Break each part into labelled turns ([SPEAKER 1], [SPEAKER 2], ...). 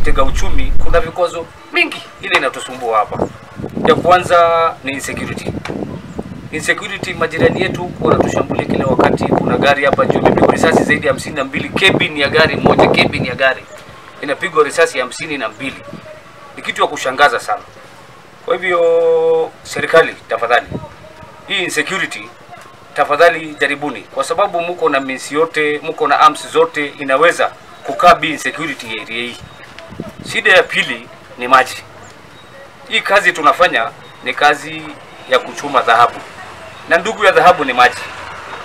[SPEAKER 1] kitega uchumi, kuna vikwazo mingi ile inatusumbua hapa. Ya kwanza ni insecurity. Insecurity, majirani yetu huku wanatushambulia kila wakati. Kuna gari hapa juu imepigwa risasi zaidi ya 52, cabin ya gari moja, cabin ya gari inapigwa risasi 52. Ni kitu ya kushangaza sana. Kwa hivyo serikali, tafadhali, hii insecurity tafadhali jaribuni, kwa sababu mko na means yote, mko na arms zote, inaweza kukabi insecurity ya area hii. Shida ya pili ni maji. Hii kazi tunafanya ni kazi ya kuchuma dhahabu, na ndugu ya dhahabu ni maji,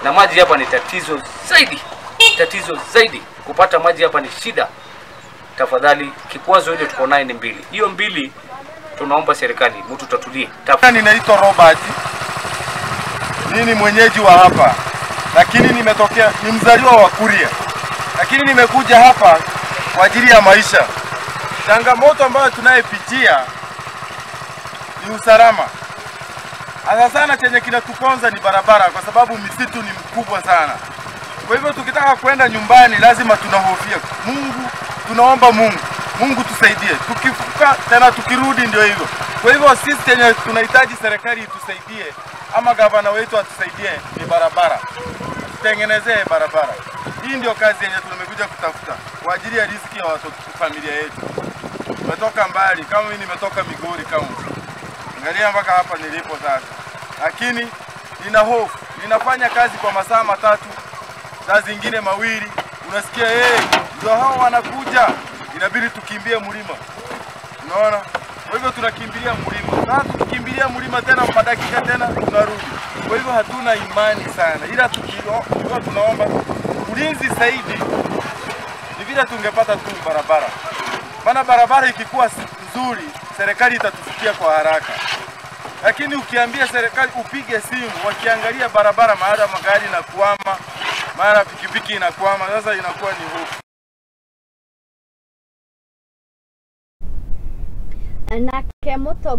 [SPEAKER 1] na maji hapa ni tatizo zaidi, tatizo zaidi. Kupata maji hapa ni shida. Tafadhali, kikwazo ile tuko naye ni mbili, hiyo mbili tunaomba serikali mtu tatulie.
[SPEAKER 2] Ninaitwa Robert, mimi mwenyeji wa hapa, lakini nimetokea, ni mzaliwa wa Kuria, lakini nimekuja hapa kwa ajili ya maisha. Changamoto ambayo tunayepitia ni usalama. Hasa sana chenye kinatuponza ni barabara, kwa sababu misitu ni mkubwa sana. Kwa hivyo tukitaka kwenda nyumbani lazima tunahofia Mungu, tunaomba Mungu, Mungu tusaidie. Tukifuka tena tukirudi ndio hivyo. Kwa hivyo sisi chenye tunahitaji serikali itusaidie ama gavana wetu atusaidie ni barabara. Tutengenezee barabara. Hii ndio kazi yenye tumekuja kutafuta kwa ajili ya riziki ya watoto, familia yetu. Tumetoka mbali, kama mimi nimetoka Migori County. Angalia mpaka hapa nilipo sasa. Lakini nina hofu, ninafanya kazi kwa masaa matatu, saa zingine mawili, unasikia ndio hao wanakuja, inabidi tukimbie mlima. Unaona? Kwa hivyo tunakimbilia mlima. Sasa tukikimbilia mlima tena kwa dakika tena tunarudi. Kwa hivyo hatuna imani sana. Ila tukiwa tunaomba ulinzi zaidi, ni vile tungepata tu barabara. Maana barabara ikikuwa nzuri, serikali itatufikia kwa haraka. Lakini ukiambia serikali upige simu, wakiangalia barabara mara magari inakwama, mara pikipiki inakwama, sasa inakuwa ni hofu.
[SPEAKER 3] Nake muto